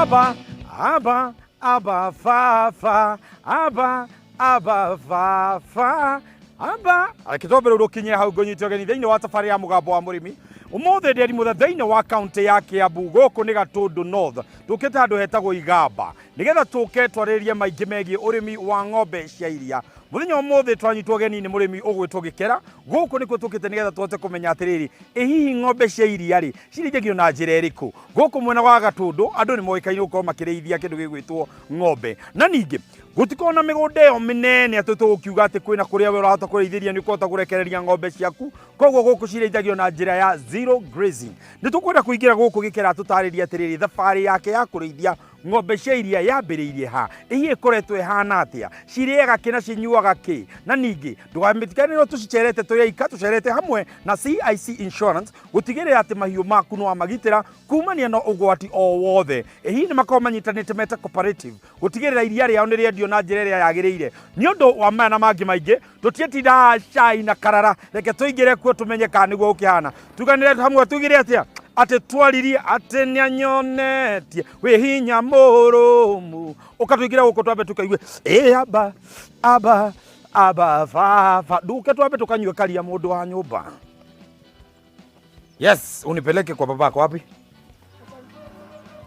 Aba, aba, aba, baba, aba, aba, baba, aba. Reke twambe rĩu rũkinyie hau ngũnyite ũgeni thĩinĩ wa thabarĩ ya Mũgambo wa Mũrĩmi. Ũmũthĩ ndĩ Mũtha thĩinĩ wa kaunti ya Kiambu, gũkũ nĩ Gatũndũ North. Tũkĩte handũ hetagwo Igamba nĩgetha tũke twarĩrĩrie maingĩ megiĩ ũrĩmi wa ng'ombe cia iria. Mũthenya ũmũthĩ twanyitwo ũgeni nĩ mũrĩmi ũgwĩtwo Gĩkera. Gũkũ nĩkuo tũkĩte nĩgetha tũhote kũmenya atĩrĩrĩ, ĩ hihi ng'ombe cia iria rĩ cirĩithagio na njĩra ĩrĩkũ? Gũkũ mwena wa Gatũndũ andũ nĩ moĩkaine gũkorwo makĩrĩithia kĩndũ gĩgwĩtwo ng'ombe, na ningĩ gũtikorwo na mĩgũnda ĩyo mĩnene atĩ tũgũkiuga atĩ kwĩna kũrĩa we ũrahota kũrĩithĩria nĩ ũkũhota kũrekereria ng'ombe ciaku. Koguo gũkũ cirĩithagio na njĩra ya zero grazing. Nĩ tũkwenda kũingĩra gũkũ Gĩkera tũtarĩrie atĩrĩrĩ, thabarĩ yake ya kũrĩithia ng'ombe cia iria yambĩrĩirie ha, ĩ ĩkoretwo ĩhana atĩa, cirĩaga kĩ na cinyuaga kĩ, na ningĩ ndũgamĩtiganĩrwo tũcicerete tũrĩ aika, tũcerete hamwe na CIC Insurance gũtigĩrĩra atĩ mahiũ maku nĩ wamagitĩra kumania na ũgwati o wothe. Ĩ hihi nĩ makoragwo manyitanĩte meta cooperative gũtigĩrĩra iria rĩao nĩ rĩendio na njĩra ĩrĩa yagĩrĩire. Nĩ ũndũ wa maya na mangĩ maingĩ, tũtiĩtinda cai na karara, reke tũingĩre kuo tũmenye kana nĩguo gũkĩhana. Tuganĩre hamwe tugire atĩa? Atĩ twaririe atĩ nĩanyonetie wĩ hinya mũrũmu. Ũka tũingĩre gũkũ twambe tũkaigue ĩ aba aba aba baba. Ndũke twambe tũkanyue karia mũndũ wa nyũmba. Yes, unipeleke kwa babako wapi?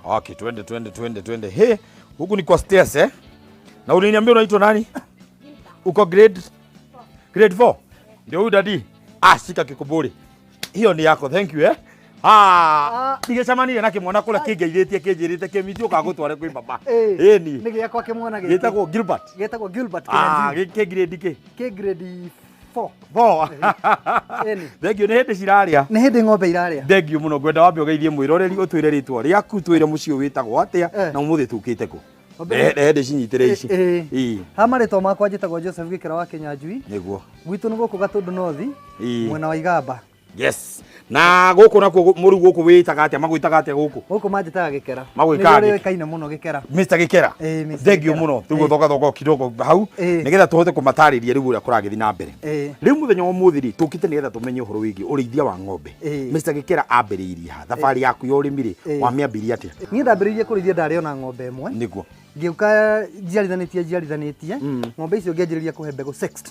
Okay, twende twende twende twende. He, huku ni kwa stairs eh? Na uliniambia unaitwa nani? Uko grade 4? Ndio huyu dadi. Ah, shika kikuburi. Hiyo ni yako. Thank you eh. Ah, ndigĩcemanirie na kĩmwana kũrĩa kĩngeithĩtie kĩnjĩrĩte kĩmiti ũkagũtware kwĩ baba. Ĩni. Nĩ gĩakwa kĩmwana gĩkĩ. Gĩtagwo Gilbert. Gĩtagwo Gilbert Ah, Kĩnyanjui. gĩkĩ grade kĩ? Kĩ grade 4. 4. Ĩni. Thank you, nĩ hĩndĩ cirarĩa. Nĩ hĩndĩ ng'ombe irarĩa. Thank you mũno, ngwenda wambe ũgeithie mwĩroreri, ũtwĩre rĩtwa rĩaku, twĩre mũciĩ wĩtagwo atĩa na ũmũthĩ tũkĩte kũ. Rehe ndĩcinyitĩre ici. Ĩĩ. Ha marĩtwa makwa njĩtagwo Joseph Gĩkĩra wa Kĩnyanjui. Nĩguo. Gwitũ nĩ gũkũ Gatũndũ North, mwena wa Igamba. Yes. Na gũkũ nakuo mũrĩu gũkũ wĩtaga atĩa, magwĩtaga atĩa gũkũ? Gũkũ manjĩtaga Gĩkera. Magwĩkaga Nĩrĩo rĩũĩkaine mũno Gĩkera. Mr. Gĩkera. Ĩĩ, Mr. Thank you Gĩkera. mũno. Rĩu gũthoga thoga kidogo hau nĩgetha tũhote kũmatarĩria rĩu ũrĩa kũragĩthiĩ na mbere. Rĩu mũthenya wa ũmũthĩ rĩ, tũkĩte nĩgetha tũmenye ũhoro wĩgiĩ ũrĩithia wa ng'ombe. Mr. Gĩkera ambĩrĩirie ha? Thabarĩ yaku ya ũrĩmi rĩ, wamĩambirie atĩa? Niĩ ndambĩrĩirie kũrĩithia ndarĩ ona ng'ombe ĩmwe. Nĩguo. Ngĩũka njiarithanĩtie njiarithanĩtie ng'ombe icio ngĩanjĩrĩria kũhe mbegũ sexed.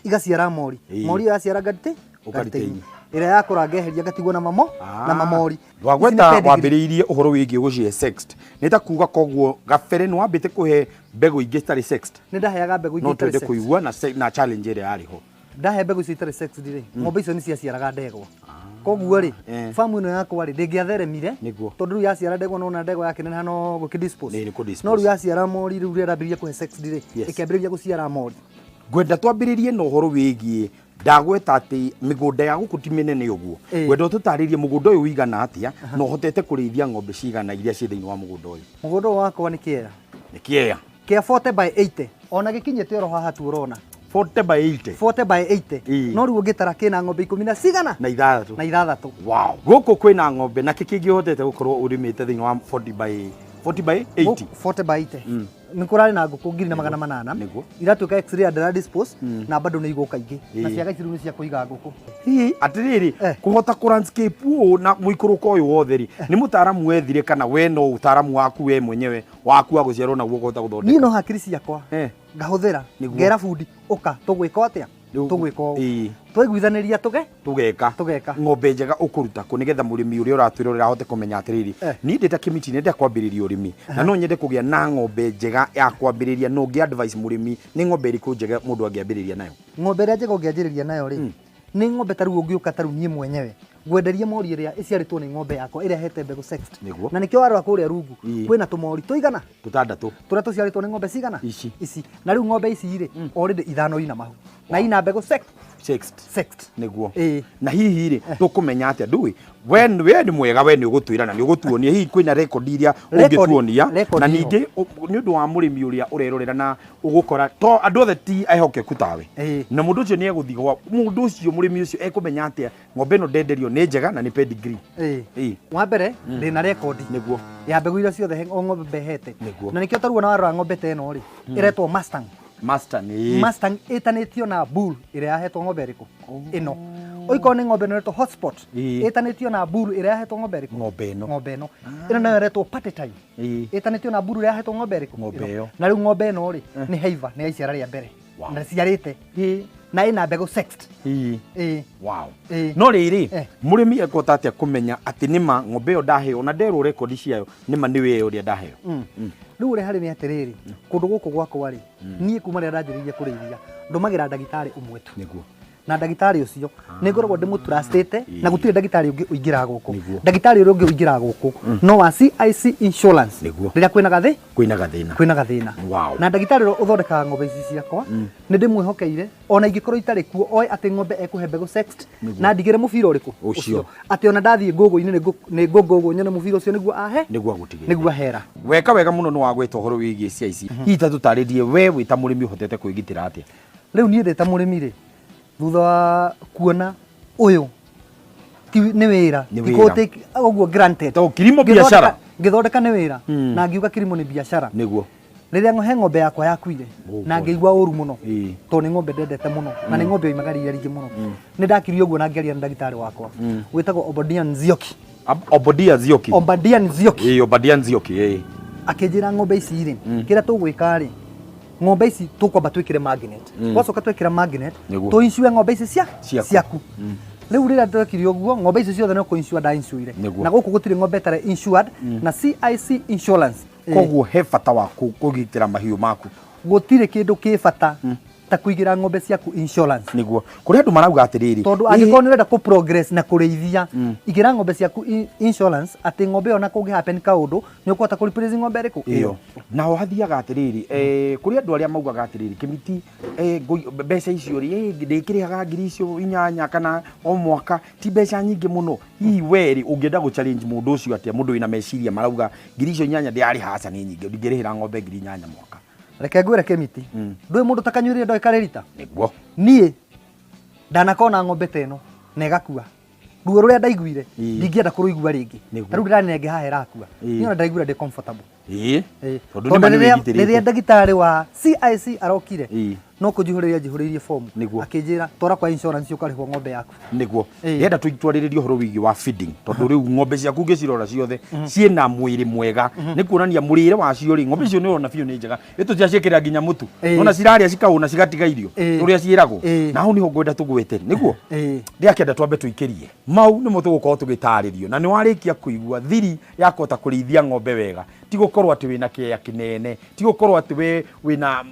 Igaciara mori. Mori ĩyo yaciara ngarĩte Ũkarĩte-inĩ. Ĩrĩa yakũra ngeheria ngatigwo na mamo na mamori. Wagweta wambĩrĩirie ũhoro wĩgiĩ gũcihe sexed. Nĩ ta kuga koguo gabere nĩ wambĩte kũhe mbegũ ingĩ citarĩ sexed. Nĩ ndaheaga mbegũ ingĩ No itarĩ twende sexed. kũigua na challenge ĩrĩa yarĩ ho. Ndahe mbegũ icio itarĩ sexed rĩ, ng'ombe icio nĩ ciaciaraga ndegwa. Koguo rĩ, famu ĩno yakwa rĩ, ndĩngĩatheremire tondũ rĩu yaciara ndegwa nona ndegwa yakĩneneha no gũkĩ dispose. Nĩ kũ dispose. No rĩu yaciara mori rĩu rĩrĩa ndambĩrĩria kũhe sexed rĩ, ĩkĩambĩrĩria gũciara mori. Ngwenda twambĩrĩrie na ũhoro wĩgiĩ ndagweta atĩ mĩgũnda ya gũkũ ti mĩnene ũguo. Ngwenda ũtũtarĩrie mũgũnda ũyũ ũigana atĩa na ũhotete kũrĩithia ng'ombe cigana iria ciĩ thĩinĩ wa mũgũnda ũyũ. Mũgũnda ũyũ wakwa nĩ kĩea. Nĩ kĩea. Kĩa 40 by 80. Ona gĩkinyĩte oro haha tu ũrona. 40 by 80. 40 by 80. No rĩu ũngĩtara kĩna ng'ombe ikũmi na cigana? Na ithathatũ. Na ithathatũ. Wow. Gũkũ kwĩna ng'ombe na kĩ kĩngĩ ũhotete gũkorwo ũrĩmĩte thĩinĩ wa 40 by 40 by 80. 40 by 80. Nĩ kũrarĩ na ngũkũ 1800. Nĩguo. Iratuĩka x-ray ndĩra dispose na bado nĩ igũka ingĩ. Na ciaga ici rĩu nĩ cia kũiga ngũkũ. Hihi atĩrĩrĩ, kũhota kũ landscape ũũ na mũikũrũko ũyũ wothe rĩ, nĩ mũtaaramu wethire kana we no ũtaaramu waku we mwenyewe waku wa gũciarwo naguo ũkũhota gũthondeka? Niĩ no hakiri ciakwa ngahũthĩra, ngera bundi ũka tũgwĩka atĩa? Tũgwĩka ũũ. Twaiguithanĩria tũge? Tũgeka. Tũgeka. Ng'ombe njega ũkũruta kũ nĩgetha mũrĩmi ũrĩa ũratwĩrorera ahote kũmenya atĩrĩrĩ, niĩ ndĩ ta Kĩmiti nĩ ndenda kwambĩrĩria ũrĩmi na no nyende kũgĩa na ng'ombe njega ya kwambĩrĩria, na ũngĩ advise mũrĩmi nĩ ng'ombe ĩrĩkũ njega mũndũ angĩambĩrĩria nayo? Ng'ombe ĩrĩa njega ũngĩanjĩrĩria nayo rĩ, nĩ ng'ombe ta rĩu ũngĩũka ta rĩu niĩ mwenyewe ngwenderie mori ĩrĩa ĩciarĩtwo nĩ ng'ombe yakwa ĩrĩa hete mbegũ sexed. Nĩguo. Na nĩkĩo warora kũrĩa rungu kwĩna tũmori tũigana? Tũtandatũ. Tũrĩa tũciarĩtwo nĩ ng'ombe cigana? Ici. Ici. Na rĩu ng'ombe ici rĩ, already ithano ina mahu. Na ina mbegũ sexed. Sexed. Sexed. Nĩguo. Na hihi rĩ, tũkũmenya atĩa ndũĩ? We nĩ mwega, we nĩ ũgũtwĩra na nĩ ũgũtuonia hihi kwĩna record iria ũngĩtuonia. Na ningĩ nĩ ũndũ wa mũrĩmi ũrĩa ũrerorera na ũgũkora to andũ othe ti ehokeku tawe. Na mũndũ ũcio nĩ egũthiĩ gwa mũndũ ũcio, mũrĩmi ũcio ekũmenya atĩa ng'ombe ĩno ndenderio nĩ njega na nĩ pedigree? Wa mbere ndĩna rekondi Nĩguo. ya mbegũ iria ciothe o ng'ombe hete. Nĩguo. Na nĩkĩo tarĩu ona warora ng'ombe ta ĩno rĩ, ĩretwo Mustang. Mustang, ĩĩ. Mustang ĩtanĩtio na bull ĩrĩa yahetwo ng'ombe ĩrĩkũ? Ĩno. Oikorwo nĩ ng'ombe ĩno ĩretwo hotspot ĩtanĩtio na mburu ĩrĩa yahetwo ng'ombe ĩrĩkũ? Ng'ombe ĩno. Ng'ombe ĩno. Ĩno nayo ĩretwo party time. Ĩtanĩtio na mburu ĩrĩa yahetwo ng'ombe ĩrĩkũ? Ng'ombe ĩyo. Na rĩu ng'ombe ĩno rĩ nĩ heiva, nĩ ya iciara rĩa mbere. Na ciarĩte. Na ĩna mbegũ sexed. Wow. No rĩrĩ, mũrĩmi ekũhota atĩa kũmenya atĩ nĩma ng'ombe ĩyo ndaheo na nderwo rekondi ciayo nĩma nĩwe ĩyo ũrĩa ndaheo? Rĩu ũrĩa harĩ nĩ atĩrĩrĩ, kũndũ gũkũ gwakwa rĩ, niĩ kuma rĩrĩa ndanjĩrĩirie kũrĩithia ndũmagĩra ndagĩtarĩ ũmwe tu. Nĩguo. Na ndagĩtarĩ ũcio nĩ ngoragwo ndĩmũtrustĩte na gũtirĩ ndagĩtarĩ ũngĩ ũingĩraga gũkũ. Ndagĩtarĩ ũrĩa ũngĩ ũingĩraga gũkũ no wa CIC Insurance. Rĩrĩa kwĩna gathĩ? Kwĩna gathĩna. Kwĩna gathĩna. Wow. Na ndagĩtarĩ ũrĩa ũthondekaga ng'ombe ici ciakwa nĩ ndĩmwĩhokeire ona ingĩkorwo itarĩ kuo oe atĩ ng'ombe ekũhe mbegũ sexed na ndigĩre mũbira ũrĩkũ ũcio. Atĩ ona ndathiĩ ngũngũ-inĩ nĩ ngũngũ nyone mũbira ũcio nĩguo ahe nĩguo agũtigĩrĩra. Nĩguo ahera. Weka wega mũno nĩ wagweta ũhoro wĩgiĩ CIC. Hihi ta tũtarĩrie we wĩ ta mũrĩmi ũhotete kwĩgitĩra atĩa? Rĩu niĩ ndĩ ta mũrĩmi rĩ, thutha wa kuona ũyũ ti nĩ wĩra ũguo granted to kilimo biashara ngĩthondeka nĩ wĩra na ngiuga kilimo nĩ biashara nĩguo rĩrĩa he ng'ombe yakwa yakuire na ngĩigua ũru mũno tondũ nĩ ng'ombe ndendete mũno na nĩ ng'ombe yoimaga iria rĩingĩ mũno nĩ ndakirie ũguo na ngĩaria na ndagĩtarĩ wakwa wĩtagwo Obadia Nzioki. Obadia Nzioki. Obadia Nzioki. Obadia Nzioki. Akĩnjĩra ng'ombe ici rĩ kĩrĩa tũgwĩka rĩ ng'ombe ici tũkwamba twĩkĩre magnet twacoka twĩkĩra magnet tũinsure ng'ombe ici ciaku. Rĩu rĩrĩa twekire ũguo ng'ombe ici ciothe no kũinsure ndainsuire na gũkũ gũtirĩ ng'ombe ĩtarĩ insured na CIC Insurance. Koguo he bata wa kũgitĩra mahiũ maku. Gũtirĩ kĩndũ kĩ bata ta kũigĩra ng'ombe ciaku insurance. Nĩguo kũrĩ andũ marauga atĩrĩrĩ tondũ angĩkorwo nĩ ũrenda kũ progress na kũrĩithia igĩra ng'ombe ciaku insurance atĩ ng'ombe ĩyo na kũngĩ happen kaũndũ nĩ ũkũhota kũ replace ng'ombe ĩrĩkũ ĩyo. Naho hathiaga atĩrĩrĩ kũrĩ andũ arĩa maugaga atĩrĩrĩ kĩmiti mbeca icio rĩ ndĩkĩrĩhaga ngiri icio 8 kana o mwaka ti mbeca nyingĩ mũno. Hihi we rĩ ũngĩenda gũ challenge mũndũ ũcio atĩa, mũndũ wĩna meciria marauga ngiri icio 8 ndĩrarĩha aca nĩ nyingĩ ndingĩrĩhĩra ng'ombe ngiri 8 mwaka? Reke ngwĩre kĩmiti ndũĩ mũndũ takanyuĩrĩre ndoĩ karĩrita. Nĩguo. Niĩ ndanakona ng'ombe ta ĩno na ĩgakua ruo rũrĩa ndaiguire ndingĩenda kũrũigua rĩngĩ. Ta rĩu ndĩranenge haha ĩrakua niĩ ona ndaiguire ndĩ comfortable. Tondũ rĩrĩa ndagĩtarĩ wa CIC arokire no kũnjihũrĩria njihũrĩirie fomu akĩnjĩra twara kwa insurance ũkarĩhwo ng'ombe yaku. Nĩguo ndĩrenda tũtwarĩrĩrie ũhoro wĩgiĩ wa feeding tondũ rĩu ng'ombe ciaku ngĩcirora ciothe ciĩna mwĩrĩ mwega nĩ kuonania mũrĩre wacio rĩ ng'ombe icio nĩ ũrona biũ nĩ njega ĩtũ ciaciĩkĩra nginya mũtu nona cirarĩa cikahũna cigatiga irio ũrĩa ciĩragwo na hau nĩho ngwenda tũgwete. Nĩguo ndĩrakĩenda twambe tũikĩrie mau nĩmo tũgũkorwo tũgĩtarĩrio na nĩ warĩkia kũigua thiri ya kũhota kũrĩithia ng'ombe wega ti gũkorwo atĩ wĩna kĩea kĩnene ti gũkorwo atĩ we wĩna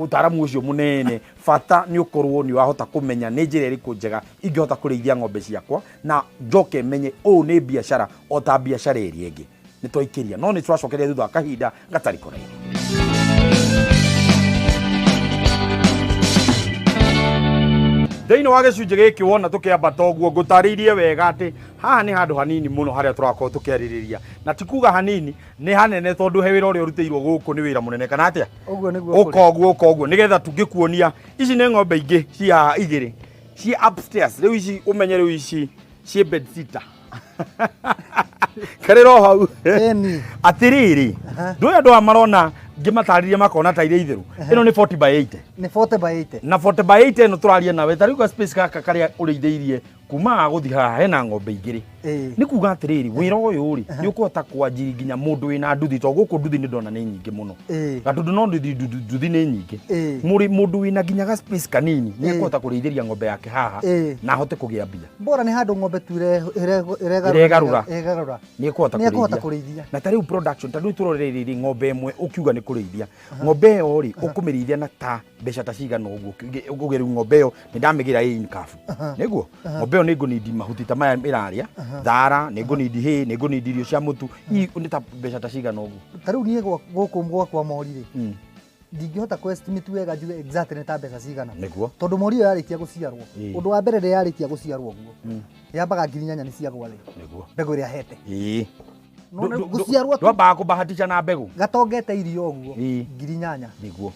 ũtaaramu ũcio mũnene bata nĩ ũkorwo nĩ wahota kũmenya nĩ njĩra ĩrĩkũ njega ingĩhota kũrĩithia ng'ombe ciakwa na njoke menye ũũ nĩ biacara o ta biacara ĩrĩa ĩngĩ. Nĩ twaikĩria no nĩ twacokeria thutha wa kahinda gatarĩ kũraihu. Thĩinĩ wa gĩcunjĩ gĩkĩ wona tũkĩambata ũguo ngũtarĩirie wega atĩ haha nĩ handũ hanini mũno harĩa tũrakorwo tũkĩarĩrĩria na ti kuga hanini nĩ hanene tondũ he wĩra ũrĩa ũrutĩirwo gũkũ nĩ wĩra mũnene kana atĩa? Ũguo nĩguo. Ũka ũguo ũka ũguo nĩgetha tũngĩkuonia ici nĩ ng'ombe ingĩ cia igĩrĩ ciĩ upstairs rĩu ici ũmenye rĩu ici ciĩ bed sitter karĩro hau. Atĩrĩrĩ ndũĩ andũ aya marona ngĩmatarĩria makona ta iria itherũ ĩno nĩ 40 by 80. Nĩ 40 by 80. Na 40 by 80 ĩno tũraria nawe ta rĩu ga space gaka karĩa ũrĩithĩirie kuma gũthiĩ haha hena ng'ombe igĩrĩ. Nĩ kuga atĩrĩrĩ wĩra ũyũ rĩ nĩ ũkũhota kwanjiri nginya mũndũ wĩna nduthi tondũ gũkũ nduthi nĩ ndona nĩ nyingĩ mũno. Gatũndũ no nduthi nĩ nyingĩ. Mũndũ wĩna nginya ga space kanini nĩ ekũhota kũrĩithĩria ng'ombe yake haha na ahote kũgĩa mbia. Bora nĩ handũ ng'ombe tu ĩregarũra. Nĩ ekũhota kũrĩithia. Na ta rĩu production ta rĩu tũrorere ng'ombe ĩmwe ũkiuga nĩ kũrĩithia ng'ombe ĩyo rĩ ũkũmĩrĩithia na ta mbeca ta cigana ũguo ũge rĩu ng'ombe ĩyo nĩ ndamĩgĩra ĩ in-calf. Nĩguo ng'ombe ĩyo nĩ ngũnindi mahuti ta maya ĩrarĩa thara nĩ ngũnindi hay nĩ ngũnindi irio cia mũtu nĩ ta mbeca ta cigana ũguo. Ta rĩu niĩ gũkũ gwakwa mori rĩ ndingĩhota kũ estimate wega njuge exactly nĩ ta mbeca cigana tondũ mori ĩyo yarĩkia gũciarwo ũndũ wa mbere rĩrĩa yarĩkia gũciarwo ũguo yambaga 8,000 nĩ ciagwa thĩ mbegũ ĩrĩa hete. Gũciarwo ndwambaga kũbahatisha na mbegũ gatongete irio ũguo 8,000 nĩguo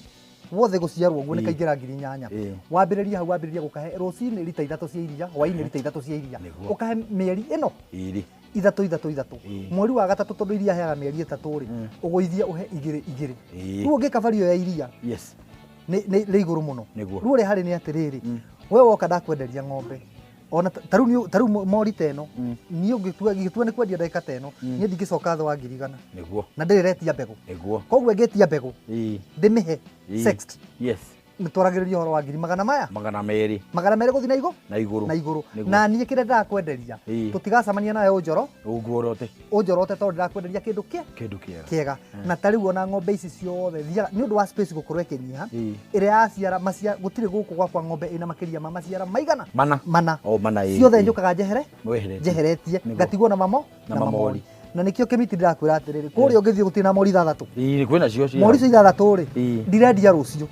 wothe gũciarwo ũguo nĩ kaingĩra 8,000 wambĩrĩria hau wambĩrĩria gũkahe rũcinĩ rita 3 cia iria hwainĩ rita 3 cia iria ũkahe mĩeri ĩno ĩrĩ 3 3 3 mweri wa gatatũ tondũ iria heaga mĩeri 3 rĩ ũgũithia ũhe 2 2 rĩu ũngĩka value ya iria nĩ igũrũ mũno. Rĩu ũrĩa harĩ nĩ atĩrĩrĩ we woka ndakwenderia ng'ombe Ona ta rĩu ta rĩu mori ta ĩno, niĩ ũngĩtua ngĩtua nĩ kwendia ndagĩka ta ĩno, niĩ ndingĩcoka thĩ wa 100,000. Na ndĩrĩ retia mbegũ. Koguo ĩngĩtia mbegũ ndĩmĩhe sexed. Nĩ twaragĩrĩria ũhoro wa ngiri magana maya 200. 200 gũthiĩ na igũrũ. Na igũrũ. Na igũrũ. Na niĩ kĩrĩa ndĩrakwenderia, tũtigacemania nawe ũnjoro ũngũrote. Ũnjorote tondũ ndĩrakwenderia kĩndũ kĩ kĩndũ kĩega. Kĩega. Na ta rĩu ona ng'ombe ici ciothe thiaga nĩ ũndũ wa space gũkorwo ĩkĩnyiha, ĩrĩa yaciara macia gũtirĩ gũkũ gwakwa ng'ombe ĩna makĩria ma maciara maigana mana. Mana. O mana, ĩĩ. Ciothe njũkaga njehere Weheretie. Njeheretie. Ngatigwo na mamo na na mamori. Mamori. Na nĩkĩo kĩmiti ndĩrakwĩra atĩrĩrĩ, kũrĩa ũngĩthiĩ gũtirĩ na mori ithathatũ. Ĩĩ, kwĩna cio cia Mori icio ithathatũ rĩ, ndirendia rũciũ.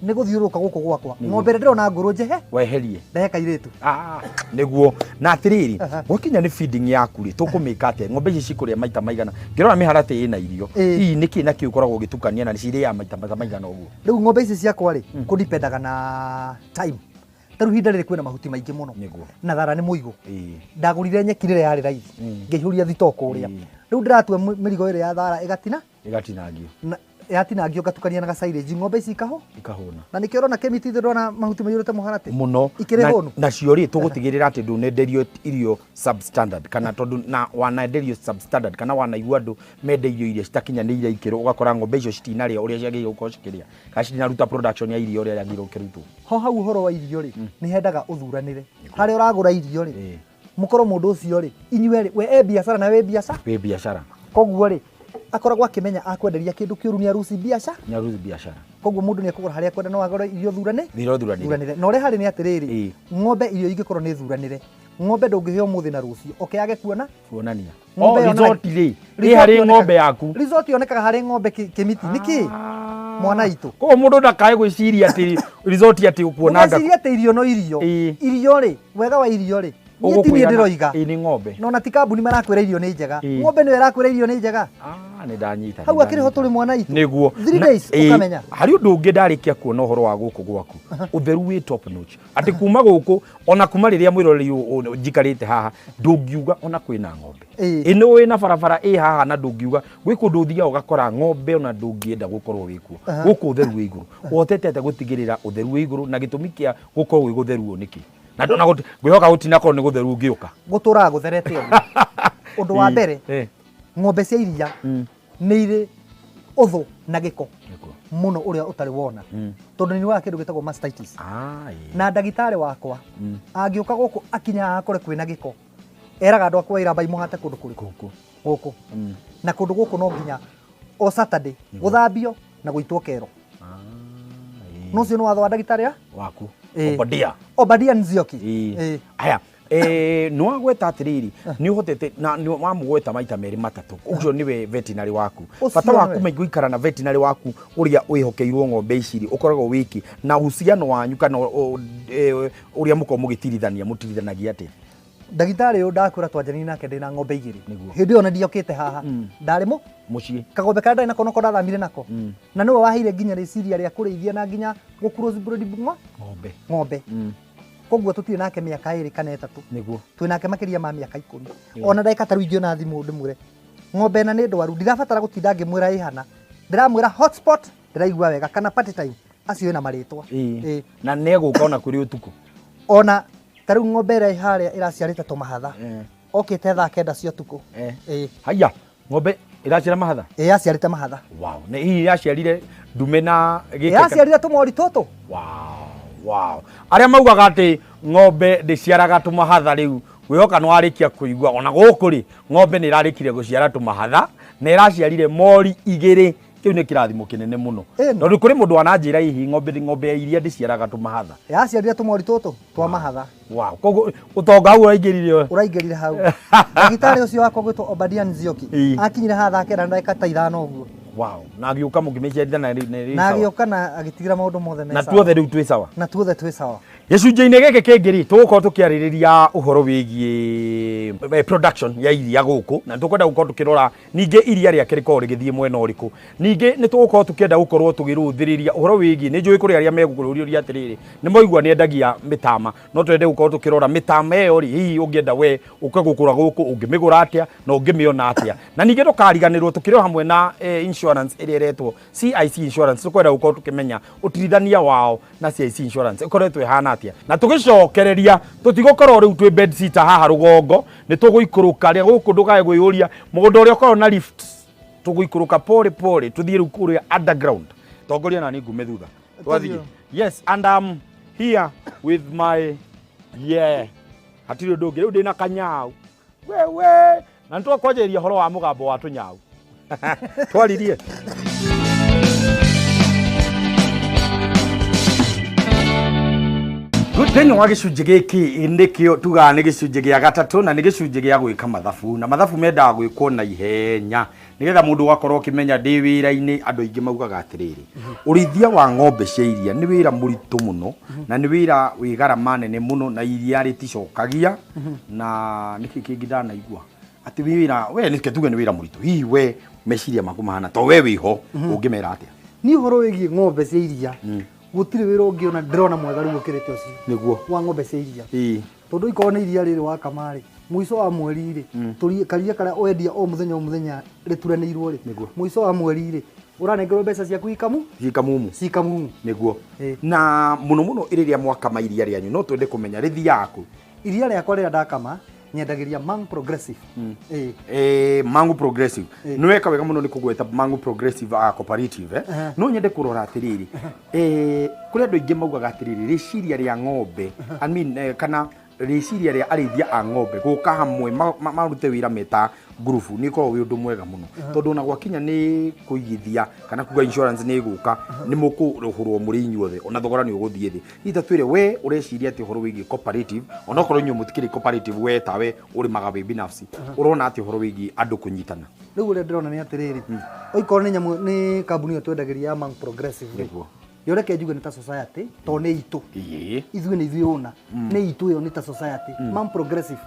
Nĩ gũthiũrũrũka gũkũ gwakwa, ng'ombe ĩrĩa ndĩrona ngũrũ njehe weherie. Ndehe kairĩtu. Ah, nĩguo. Na atĩrĩrĩ, gwakinya nĩ feeding yaku rĩ, tũkũmĩka atĩa? Ng'ombe ici cikũrĩa maita maigana? Ngĩrora mĩharatĩ ĩna irio. Hihi nĩkĩ na kĩ ũkoragwo ũgĩtukania na cirĩaga maita maigana ũguo? Rĩu ng'ombe ici ciakwa rĩ, kũdipendaga na time. Ta rĩu ihinda rĩrĩ kwĩna mahuti maingĩ mũno. Na thara nĩ mũigũ. Ndagũrire nyeki rĩrĩa yarĩ raithi, ngĩihũria thitoo kũrĩa. Rĩu ndĩratua mĩrigo ĩrĩa ya thara ĩgatina ĩgatinangio. Na yatinangio ngatukania na gacairĩnji, ng'ombe ici ikahũ ikahũna. Na nĩkĩo ũrona kĩmiti ndĩrona mahuti maiyũrĩte mũharatĩ mũno. Ikĩrĩ hũnu. Nacio rĩ, tũgũtigĩrĩra atĩ ndũnenderio irio substandard, kana tondũ na wanenderio substandard kana wanaigua andũ mendeirio irio citakinyanĩire ikĩro, ũgakora ng'ombe icio citinarĩa ũrĩa ciagĩrĩirwo gũkorwo cikĩrĩa, kana citinaruta production ya irio ũrĩa yagĩrĩirwo gũkĩrutwo. Ho hau ũhoro wa irio rĩ, nĩ hendaga ũthuranĩre harĩa ũragũra irio rĩ, mũkorwo mũndũ ũcio rĩ, inyuĩ rĩ, we e biacara na wĩ biacara. Wĩ biacara. Koguo rĩ, akoragwo akĩmenya akwenderia kĩndũ kĩũru nĩ aruci biacara. Nĩ aruci biacara. Koguo mũndũ nĩ ekũgũra harĩa akwenda, no agũre irio thurane irio thuranĩre. Thuranĩre. Na ũrĩa harĩ nĩ atĩrĩrĩ, ng'ombe irio ingĩkorwo nĩ thuranĩre, ng'ombe ndũngĩhe ũmũthĩ na rũciũ oke yage kuona kuonania. Ng'ombe Oh, result rĩ ĩ result harĩ ng'ombe yaku. Result yonekaga harĩ ng'ombe kĩmiti nĩkĩ mwana itũ. Koguo mũndũ ndakae gwĩciria atĩ result atĩ ũkuona Ũgeciria atĩ irio no irio. Irio rĩ, wega wa irio rĩ, niĩ ti niĩ Ũgũkwĩra ndĩroiga. Ĩĩ, nĩ ng'ombe. No na ti kambuni marakwĩra irio nĩ njega. Ng'ombe nĩyo ĩrakwĩra irio nĩ njega. Ah, nĩ ndanyita. Hau nĩ akĩrĩ ho ndanyita. tũrĩ mwana itũ. Nĩguo. 3 days ũkamenya. Harĩ ũndũ ũngĩ ndarĩkia kuona ũhoro wa gũkũ gwaku, ũtheru wĩ top notch, atĩ kuma gũkũ ona kuma rĩrĩa mwĩroreri njikarĩte haha, ndũngiuga ona kwĩna ng'ombe ĩno wĩna barabara ĩ haha, na ndũngiuga gwĩ kũndũ ũthiaga ũgakora ng'ombe ona ndũngĩenda gũkorwo wĩ kuo. Gũkũ ũtheru wĩ igũrũ. Ũhotete atĩa gũtigĩrĩra ũtheru wĩ igũrũ, na gĩtũmi kĩa gũkorwo gwĩ gũtheru ũũ nĩkĩ? Na ngwĩhoka gũtinakorwo nĩ gũtheru ũngĩũka. Gũtũraga gũtherete ũguo. Ũndũ wa mbere, ng'ombe cia iria nĩ irĩ ũthũ na gĩko mũno ũrĩa ũtarĩ wona, tondũ nĩ nyuaga kĩndũ gĩtagwo mastitis. Na ndagĩtarĩ wakwa angĩũka gũkũ akinya haha akore kwĩna gĩko, eraga andũ akwa wĩra mbai mũhate kũndũ kũrĩkũ? Gũkũ. Gũkũ. Na kũndũ gũkũ no nginya o Saturday gũthambio na gũitwo kero. No ũcio nĩ watho wa ndagĩtarĩ a waku. Obadia. Obadia Nzioki. Aya, nĩ wagweta atĩrĩrĩ, nĩ ũhotete na nĩ wamũgweta maita merĩ matatũ, ũcio nĩwe veterinary waku. Ũcio Bata waku nĩwe. maingĩ gũikara na veterinary waku ũrĩa wĩhokeirwo ng'ombe ici rĩ, ũkoragwo wĩki na uhusiano wanyu kana ũrĩa mũkoragwo mũgĩtirithania, mũtirithanagia atĩa? Ndagĩtarĩ ũyũ ndakwĩra twanjanirie nake ndĩna ng'ombe igĩrĩ. Hĩndĩ ĩyo ona ndiokĩte haha, ndarĩ mũciĩ. Kagombe karĩa ndarĩ nako nako ndathamire nako, na nĩwe waheire nginya rĩciria rĩa kũrĩithia na nginya gũ cross breed ng'ombe. Ng'ombe. Koguo tũtirĩ nake mĩaka 2 kana 3. Twĩ nake makĩria ma mĩaka 10. Ona ndagĩka ta rĩu ingĩona thimũ ndĩmwĩre ng'ombe ĩna nĩ ndwaru, ndirabatara gũtinda ngĩmwĩra ĩhana, ndĩramwĩra hotspot ndĩraigua wega kana party time, acio ĩna marĩtwa. Na nĩ egũka ona kũrĩ ũtukũ. Ona ta rĩu ng'ombe ĩrĩa ĩ harĩa ĩraciarĩte tũmahatha, okĩte thaa 9 cia ũtukũ. Haiya, ng'ombe ĩraciara mahatha? Ĩĩ, yaciarĩte mahatha. Wow. Nĩ hihi yaciarire ndume na gĩkĩ? Yaciarire tũmori tũtũ. Wow, wow. Arĩa maugaga atĩ ng'ombe ndĩciaraga tũmahatha rĩu, ngwĩhoka nĩ warĩkia kũigua ona gũkũ rĩ, ng'ombe nĩ ĩrarĩkire gũciara tũmahatha na ĩraciarire mori igĩrĩ. Kĩu nĩ kĩrathimo kĩnene mũno. Tondũ kũrĩ mũndũ wananjĩra hihi ng'ombe ya iria ndĩciaraga tũmahatha. Yaciarire tũmori tũtũ twa mahatha. Wow. Koguo ũtonga hau ũraingĩrire we? Ũraingĩrire hau. Ndagĩtarĩ ũcio wakwa gwĩtwo Obadia Nzioki. Akinyire haha thaa 9 na ndagĩka ta 5 ũguo. Wow. Na agĩũka mũkĩmĩciarithania na rĩ Na sawa. agĩũka na agĩtigĩra maũndũ mothe me Na sawa. tuothe rĩu twĩ sawa. Na tuothe twĩ sawa. Gĩcunjĩ-inĩ gĩkĩ kĩngĩ rĩ, tũgũkorwo tũkĩarĩrĩria ũhoro wĩgiĩ production ya iria gũkũ, na tũkwenda gũkorwo tũkĩrora ningĩ iria rĩake rĩkoragwo rĩgĩthiĩ mwena ũrĩkũ. Ningĩ nĩ tũgũkorwo tũkĩenda gũkorwo tũgĩrũthĩrĩria ũhoro wĩgiĩ, nĩ njũĩ kũrĩ arĩa megũkũrũria atĩrĩrĩ, nĩ maigua nĩ endagia mĩtama, no twende gũkorwo tũkĩrora mĩtama ĩyo rĩ, hihi ũngĩenda we ũke gũkũra gũkũ, ũngĩmĩgũra atĩa na ũngĩmĩona atĩa. Na ningĩ ndũkariganĩrwo tũkĩrĩ o hamwe na insurance ĩrĩa ĩretwo CIC Insurance, tũkwenda gũkorwo tũkĩmenya ũtirithania wao na CIC Insurance ĩkoretwo ĩhana atĩa. atia na tugicokereria tutigokorwo riu twi bed sitter haha rugongo ni tuguikuruka ria guku ndukae gwiyuria mugunda uria ukorwo na lift tuguikuruka pole pole tuthie riu kuria underground tongoria na ni ngume thutha twathie. Yes, and I'm here with my yeah hatiri undu ungi riu ndina kanyau wewe na nitwakwanjĩrĩria ũhoro wa mũgambo wa tũnyau twaririe. Thĩinĩ wa gĩcunjĩ gĩkĩ nĩkĩo tugaga nĩ gĩcunjĩ gĩa gatatũ na nĩ gĩcunjĩ gĩa gwĩka mathabu na mathabu mendaga gwĩkwo na ihenya nĩgetha mũndũ ũgakorwo ũkĩmenya ndĩ wĩra-inĩ. Andũ aingĩ maugaga atĩrĩrĩ, ũrĩithia wa ng'ombe cia iria nĩ wĩra mũritũ mũno na nĩ wĩra wĩ garama nene mũno na iria rĩticokagia na nĩkĩ kĩngĩ ndanaigua atĩ wĩra we nĩke tuge nĩ wĩra mũritũ. Hihi we meciria maku mahana to we wĩho ũngĩmera atĩa? Niĩ ũhoro wĩgiĩ ng'ombe cia iria gũtirĩ wĩra ũngĩ ona ndĩrona mwega rĩu ũkĩrĩte ũcio nĩguo wa ng'ombe cia iria tondũ ikorwo nĩ iria rĩrĩ wakama rĩ mũico wa mweri rĩ karia karĩa wendia o mũthenya rĩturanĩirwo rĩ mũico wa mweri rĩ ũranengerwo mbeca ciaku ikamu ikamumu cikamumu nĩguo. Na mũno mũno rĩrĩa mwakama iria rĩanyu no twende kũmenya rĩthiaga kũ? Iria rĩakwa rĩrĩa ndakama nyendagĩria Mangu Progressive. Mangu Progressive nĩ weka wega mũno nĩ kũgweta Mangu Progressive Cooperative. No nyende kũrora atĩrĩrĩ, kũrĩ andũ aingĩ maugaga atĩrĩrĩ rĩciria rĩa ng'ombe I mean, kana rĩciria rĩa arĩithia a ng'ombe gũka hamwe marute wĩra meta ngurubu nĩ ũkoragwo wĩ ũndũ mwega mũno tondũ ona gwakinya nĩ kũigithia kana kuga insurance nĩ ĩgũka nĩ mũkũrũhũrwo mũrĩ inyuothe ona thogora nĩ ũgũthiĩ thĩ. Hihi ta twĩre we ũreciria atĩ ũhoro wĩgiĩ cooperative onokorwo inyuĩ mũtikĩrĩ cooperative we tawe ũrĩmaga wĩ binafsi ũrona atĩ ũhoro wĩgiĩ andũ kũnyitana? Rĩu ũrĩa ndĩrona nĩ atĩrĩrĩ, oikorwo nĩ nyamũ nĩ kambuni ĩyo twendagĩria ya Mangu Progressive rĩ yo reke njuge nĩ ta society to nĩ itũ ithuĩ nĩ ithuĩ ũna nĩ itũ ĩyo nĩ ta society Mangu Progressive.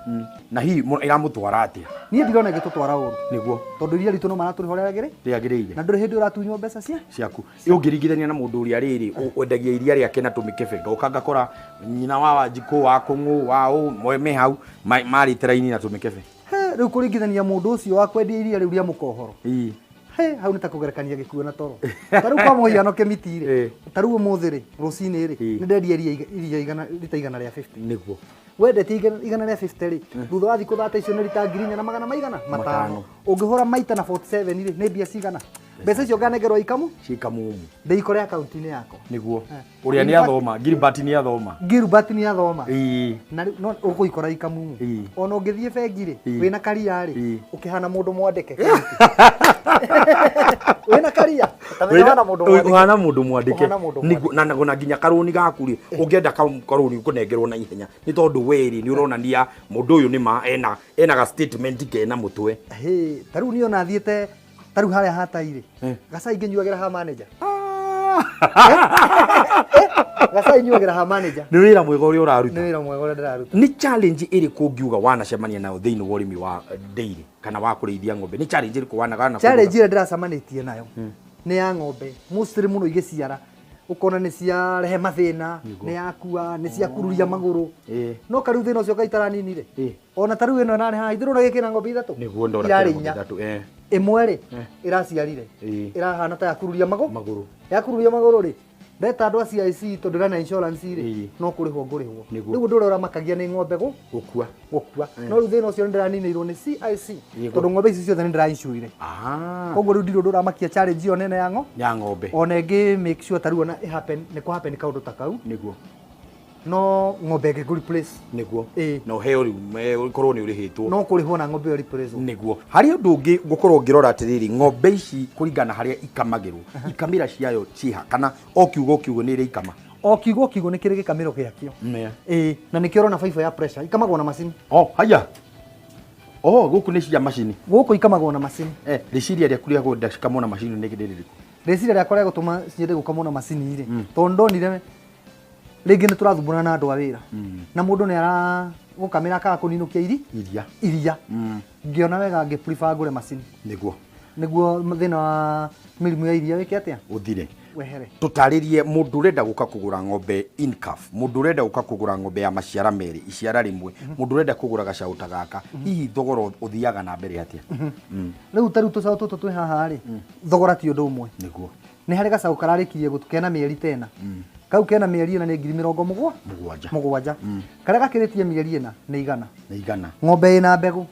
Na hihi ĩramũtwara atĩa? Niĩ ndirona ĩgĩtũtwara ũru nĩguo tondũ iria ritũ no maratũrĩha ũrĩa rĩagĩrĩire na ndũrĩ hĩndĩ ũratunywo mbeca ciaku. Ũngĩringithania na mũndũ ũrĩa rĩrĩ wendagia iria rĩake na tũmĩkebe ngoka ngakora nyina wa Wanjikũ wa Kũng'ũ wa ũ me hau marĩte raini na tũmĩkebe. Rĩu kũringithania mũndũ ũcio wa kwendia iria rĩu rĩa mũkohoro hau nĩ ta kũgerekania gĩkuũ na toro. Ta rĩu kwa mũhiano Kĩmiti rĩ, ta rĩu ũmũthĩ rĩ rũcinĩ rĩ nĩ ndendia iria rita 150 nĩguo wendetie 150 rĩ thutha wa thikũ 30 icio nĩ rita 4,500 matano ũngĩhũra maita na 47 rĩ nĩ mbia cigana? Mbeca icio nganengerwo ikamu cikamumu ndĩikore akaunti-inĩ yakwa nĩguo. Ũrĩa nĩ athoma Gilbert nĩ athoma Gilbert nĩ athoma na no ũgũikora ikamumu ona ũngĩthiĩ bengi rĩ wĩna karia rĩ ũkĩhana mũndũ mwandĩke wĩna karia ũhana mũndũ mwandĩke na nginya karũni gaku rĩ ũngĩenda karũni ũkũnengerwo na ihenya nĩ tondũ we rĩ nĩ ũronania mũndũ ũyũ nĩ ma ena ga statement kena mũtwe. Ta rĩu niĩ ona thiĩte ta rĩu harĩa hatai rĩ gacai ngĩnyuagĩra ha manager gacai nyuagĩra ha manager. Nĩ wĩra mwega ũrĩa ũraruta. Nĩ wĩra mwega ũrĩa ndĩraruta. Nĩ challenge ĩrĩkũ ũngiuga wanacemania nayo thĩinĩ wa ũrĩmi wa dairy kana wa kũrĩithia ng'ombe? Nĩ challenge ĩrĩkũ wanagana? Challenge ĩrĩa ndĩracemanĩtie nayo nĩ ya ng'ombe mostly mũno igĩciara ũkona nĩ ciarehe mathĩna nĩ yakua nĩ ciakururia magũrũ no karĩu thĩna ũcio gaitaraninire ona ta rĩu ĩno ĩrarĩ haha ithuĩ gĩkĩ na ng'ombe ithatũ nĩguo ndora irarĩ inya ĩmwe rĩ ĩraciarire ĩrahana ta yakururia magũrũ yakururia magũrũ rĩ ndeta andũ a CIC tondũ ndĩrĩ na insurance rĩ no kũrĩhwo ngũrĩhwo. Rĩu ũndũ ũrĩa ũramakagia nĩ ng'ombe gũkua no rĩu thĩna ũcio nĩ ndĩraninĩirwo nĩ CIC tondũ ng'ombe ici ciothe nĩ ndĩra-insure. Koguo rĩu ndirĩ ũndũ ũramakia challenge ĩyo nene ya ng'ombe ona ĩngĩ make sure ta rĩu ona ĩ-happen nĩ kũ happen kaũndũ ta kau nĩguo no ng'ombe ĩngĩ ngũ replace nĩguo na ũheo rĩu ũkorwo nĩ ũrĩhĩtwo no kũrĩhwo na ng'ombe ĩyo replace nĩguo. Harĩ ũndũ ũngĩ ngũkorwo ngĩrora atĩrĩrĩ, ng'ombe ici kũringana harĩa ikamagĩrwo ikamĩra ciayo ciĩha kana o kiugo kiugo nĩ ĩrĩ ikama? O kiugo kiugo nĩ kĩrĩ gĩkamĩro gĩakĩo na nĩkĩo ũrona baibũ ya pressure ikamagwo na macini. Haya gũkũ nĩ cia macini gũkũ ikamagwo na macini. Rĩciria rĩaku rĩa kwenda cikamwo na macini nĩ rĩrĩkũ? Rĩciria rĩakwa rĩa gũtũma ciende gũkamwo na macini rĩ tondũ ndonire rĩngĩ nĩ tũrathumbũrana na andũ a wĩra na mũndũ nĩ aragũkamĩra akaga kũninũkia iria ngĩona wega ngĩ prefer ngũre macini nĩguo thĩna wa mĩrimũ ya iria wĩke atĩa ũthire wehere. Tũtarĩrie mũndũ ũrenda gũka kũgũra ng'ombe in calf, mũndũ ũrenda gũka kũgũra ng'ombe ya maciara merĩ iciara rĩmwe, mũndũ ũrenda kũgũra gacaũ ta gaka hihi thogora ũthiaga na mbere atĩa? Rĩu ta rĩu tũcaũ tũtũ twĩ haha rĩ thogora ti ũndũ ũmwe nĩguo nĩ harĩ gacaũ kararĩkirie kena mĩeri tena Kau kena mĩeri 4 nĩ ngiri mĩrongo 7. 7. Karĩa gakĩrĩtie mĩeri 4 nĩ 100. Nĩ 100. Ng'ombe ĩna mbegũ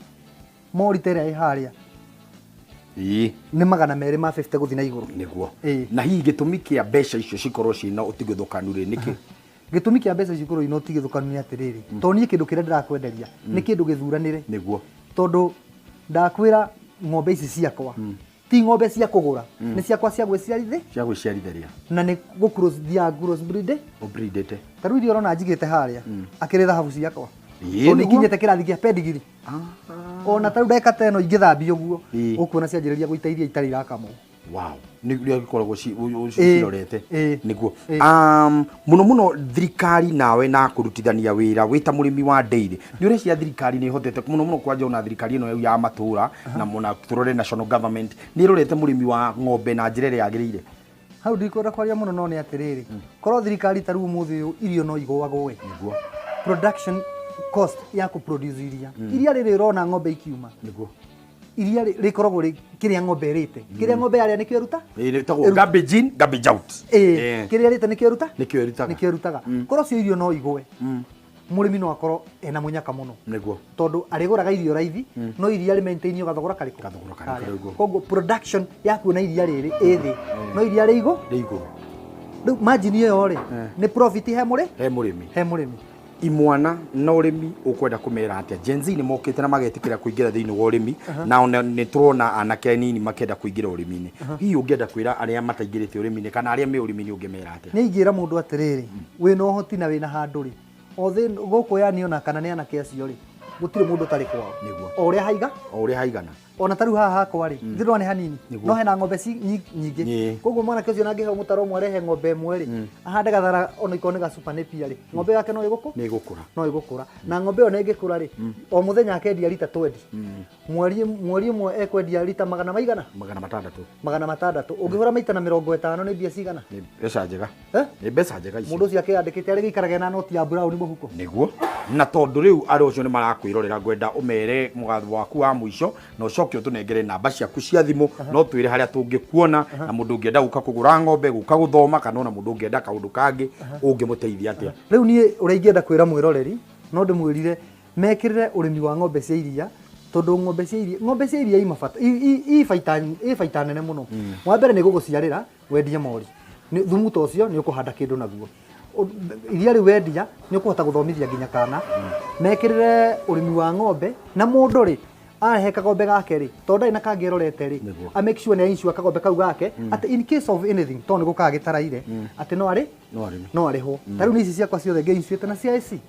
mori ta ĩrĩa ĩ harĩa Ĩĩ. nĩ 250 gũthiĩ na igũrũ. Nĩguo. Ĩĩ. Na hihi gĩtũmi kĩa mbeca icio cikorwo ciĩna ũtigithũkanu rĩ nĩkĩ? Gĩtũmi kĩa mbeca icio ikorwo ina ũtigithũkanu nĩ atĩrĩrĩ, tondũ niĩ kĩndũ kĩrĩa ndĩrakwenderia nĩ kĩndũ gĩthuranĩre. Nĩguo. Tondũ ndakwĩra ng'ombe ici ciakwa ti ng'ombe cia kũgũra, nĩ ciakwa cia gwĩciarithĩ, cia gwĩciarithĩria, na nĩ gũ thiaga cross breed. Ũbreedĩte. Ta rĩu iria ũrona njigĩte harĩa akĩrĩ thahabu ciakwa, Ĩĩ, tondũ nĩguo. ikinyĩte kĩrathi kĩa pedigree. Ona ta rĩu ndagĩka ta ĩno ingĩthambia ũguo, Ĩĩ. ũkuona cianjĩrĩria gũita iria itarĩ irakamwo. Wow, nĩ rĩo gĩkoragwo Ĩĩ. cirorete. Ĩĩ. Nĩguo. Ĩĩ. Mũno mũno thirikari nawe na kũrutithania wĩra wĩ ta mũrĩmi wa dairy, nĩ ũreciria thirikari nĩ ĩhotete mũno mũno kwanja ona thirikari ĩno ya matũra na mũna tũrore national government nĩ ĩrorete mũrĩmi wa ng'ombe na njĩra ĩrĩa yagĩrĩire? Hau ndikwenda kwaria mũno, no nĩ atĩrĩrĩ, korwo thirikari ta rĩu ũmũthĩ ũyũ irio no igũagwo ĩ. Nĩguo. Production cost ya kũ produce iria, iria rĩrĩ ũrona ng'ombe ikiuma, Nĩguo. Iria rĩkoragwo rĩ kĩrĩa ng'ombe ĩrĩte, kĩrĩa ng'ombe yarĩa nĩkĩo ĩruta. Ĩĩ, ĩtagwo garbage in, garbage out. Ĩĩ, Ĩĩ. kĩrĩa ĩrĩte nĩkĩo ĩruta, Nĩkĩo ĩrutaga. nĩkĩo ĩrutaga. Korwo cio irio no igũe, mũrĩmi no akorwo ena mũnyaka mũno, Nĩguo. tondũ arĩgũraga irio raithi, no iria rĩ maintainio gathogora karĩkũ? Gathogora karĩkũ, Karĩa. nĩguo. Koguo production ya kuona iria rĩrĩ ĩ thĩ, no iria rĩ igũ Rĩ igũrũ. Rĩu margin ĩyo rĩ nĩ profit he mũrĩ He mũrĩmi. He mũrĩmi. Imwana na ũrĩmi ũkwenda kũmera atĩa? Gen Z nĩ mokĩte na magetĩkĩra kũingĩra thĩinĩ wa ũrĩmi, na ona nĩ tũrona anake anini makĩenda kũingĩra ũrĩmi-inĩ. Hihi ũngĩenda kwĩra arĩa mataingĩrĩte ũrĩmi-inĩ kana arĩa me ũrĩmi-inĩ, ũngĩmera atĩa? Nĩ ingĩra mũndũ atĩrĩrĩ, wĩna ũhoti na wĩna handũ rĩ, o thĩ gũkũ, yani ona kana nĩ anake acio rĩ, gũtirĩ mũndũ ũtarĩ kwao. Nĩguo. O ũrĩa haiga. O ũrĩa haigana. Ona ta rĩu haha hakwa rĩ, ndĩrona nĩ hanini, Nĩguo. no hena ng'ombe ci nyingĩ. Koguo mwanake ũcio nangĩheo mũtaro ũmwe arehe ng'ombe ĩmwe rĩ, ahande gathara ona ikorwo nĩ gacupa nĩ pia rĩ, ng'ombe yake no ĩgũkũ Nĩ ĩgũkũra. No ĩgũkũra. Na ng'ombe ĩyo nĩ ĩngĩkũra rĩ, o mũthenya akendia rita 20, mweri ũmwe ekwendia rita magana maigana? 600. 600. Ũngĩhũra maita na 50 nĩ mbia cigana? Nĩ mbeca njega. Eh? Nĩ mbeca njega icio. Mũndũ ũcio akĩyandĩkĩte arĩ gĩikarage na noti ya brown mũhuko. Nĩguo. Na tondũ rĩu andũ acio nĩ marakwĩrorera, ngwenda ũmere mũgatho waku wa mũico na ũcoke ũtũnengere namba ciaku cia thimũ, no twĩre harĩa tũngĩkuona, na mũndũ ũngĩenda gũka kũgũra ng'ombe, gũka gũthoma, kana ona mũndũ ũngĩenda kaũndũ kangĩ ũngĩmũteithia atĩa? Rĩu niĩ ũrĩa ingĩenda kwĩra mwĩroreri, no ndĩmwĩrire mekĩrĩre ũrĩmi wa ng'ombe cia iria, tondũ ng'ombe cia iria i mabata i baita nene mũno. Wa mbere nĩ gũgũciarĩra wendie mori. Thumu ta ũcio nĩ ũkũhanda kĩndũ naguo. Iria rĩu wendia nĩ ũkũhota gũthomithia nginya kana. Mekĩrĩre ũrĩmi wa ng'ombe, na mũndũ rĩ arehe kagombe gake rĩ, tondũ ndarĩ na kangĩ erorete rĩ, Nĩguo. a make sure nĩ insure kagombe kau gake atĩ in case of anything, tondũ nĩ gũkaga gĩtaraire atĩ no arĩ No arĩme. No arĩhwo. Ta rĩu nĩ ici ciakwa ciothe ngĩ-insuĩte na CIC,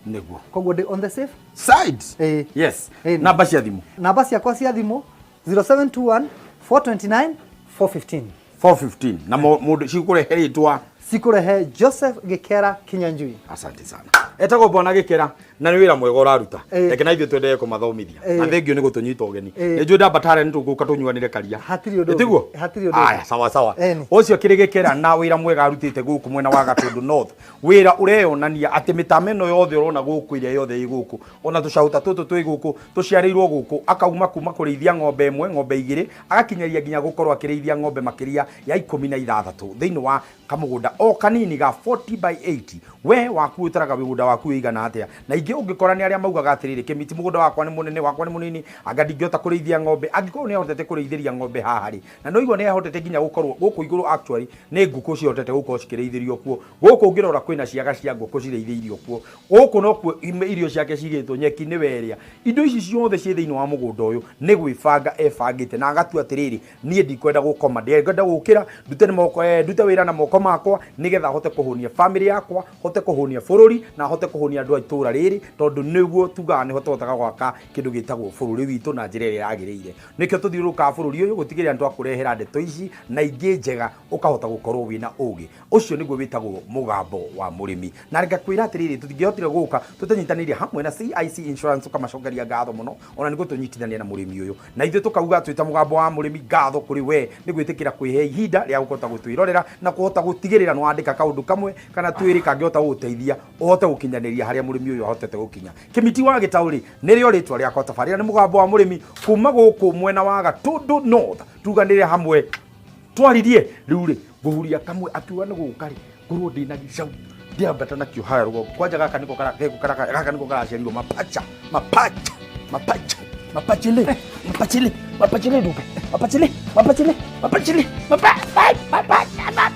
koguo ndĩ on the safe side. Ĩĩ. Yes. Ĩĩ. Namba cia thimũ? Namba ciakwa cia thimũ 0721 429 415. 415. Na mũndũ cikũrehe rĩtwa? Cikũrehe Joseph Gĩkera Kinyanjui. Asante sana. Etagwo bwana Gĩkera na nĩ wĩra mwega ũraruta. Ĩĩ. Reke na ithuĩ twendee kũmathomithia. Ĩĩ. Na thengio nĩ gũtũnyita ũgeni. Ĩĩ. Nĩ njũĩ ndambatare nĩ tũgũka tũnyuanĩre karia. Hatirĩ ũndũ ũngĩ. Tiguo? Hatirĩ ũndũ ũngĩ. Aya, sawa sawa. Ĩni. Ũcio kĩrĩ Gĩkera na wĩra mwega arutĩte gũkũ mwena wa Gatũndũ North, wĩra ũreyonania atĩ mĩtama ĩno yothe ũrona gũkũ, ĩrĩa yothe ĩ gũkũ, ona tũcaũ ta tũtũ twĩ gũkũ tũciarĩirwo gũkũ, akauma kuma kũrĩithia ng'ombe ĩmwe, ng'ombe igĩrĩ, agakinyaria nginya gũkorwo akĩrĩithia ng'ombe makĩria ya 16 thĩinĩ wa kamũgũnda o kanini ga 40 by 80. We waku ũtaraga mũgũnda waku ũigana atĩa? Na ingĩ ũngĩkora nĩ arĩa maugaga atĩrĩrĩ, kĩmiti, mũgũnda wakwa nĩ mũnene, wakwa nĩ mũnini, anga ndingĩhota kũrĩithia ng'ombe. Angĩkorwo nĩ ahotete kũrĩithĩria ng'ombe haha rĩ, na no igua nĩ ahotete nginya gũkorwo gũkũ igũrũ, actually nĩ ngũkũ cihotete gũkorwo cikĩrĩithĩrio kuo. Gũkũ ũngĩrora kwĩna ciaga cia ngũkũ cirĩithĩirio kuo. Gũkũ nokuo irio ciake cigĩtwo, nyeki nĩ werĩa. Indo ici ciothe ciĩ thĩinĩ wa mũgũnda ũyũ nĩ gwĩbanga ebangĩte na agatua atĩrĩrĩ, niĩ ndikwenda gũkoma, ndikwenda gũkĩra ndute nĩ moko, ndute wĩra na moko makwa nĩgetha hote kũhũnia family yakwa, hote kũhũnia bũrũri na hote kũhũnia andũ a itũra rĩrĩ, tondũ nĩguo tugaga nĩho tũhotaga gwaka kĩndũ gĩtagwo bũrũri witũ na njĩra ĩrĩa yagĩrĩire. Nĩkĩo tũthiũrũrũkaga bũrũri ũyũ gũtigĩrĩra nĩ twakũrehera ndeto ici na ingĩ njega, ũkahota gũkorwo wĩna ũgĩ. Ũcio nĩguo wĩtagwo mũgambo wa mũrĩmi. Na ngakwĩra atĩrĩrĩ, tũtingĩhotire gũka tũtanyitanĩire hamwe na CIC Insurance, ũkamacokeria ngatho mũno ona nĩ gũtũnyitithania na mũrĩmi ũyũ, na ithuĩ tũkauga twĩta mũgambo wa mũrĩmi, ngatho kũrĩ we nĩ gwĩtĩkĩra kwĩhe ihinda rĩa gũkota gũtwĩrorera na kũhota gũtigĩrĩra nĩ wandĩka kaũndũ kamwe kana twĩrĩ kangĩhota gũgũteithia ũhote gũkinyanĩria harĩa mũrĩmi ũyũ ahotete gũkinya. Kĩmiti wa Gĩtaũrĩ nĩrĩo rĩtwa rĩakwa. Tabarĩra nĩ mũgambo wa mũrĩmi kuma gũkũ mwena wa Gatũndũ North. Tuganĩre hamwe twaririe. Rĩu rĩ, ngũhuria kamwe akiuga nĩ gũka rĩ, ngorwo ndĩna gĩcau. Ndiambata nakĩo harĩa rũgongo. Kwanja gaka nĩko gaka nĩko karaciarirwo mapacha, mapacha, mapacha, mapachile, mapachile, mapachile ndume, mapachile, mapachile, mapachile, mapa, mapacha,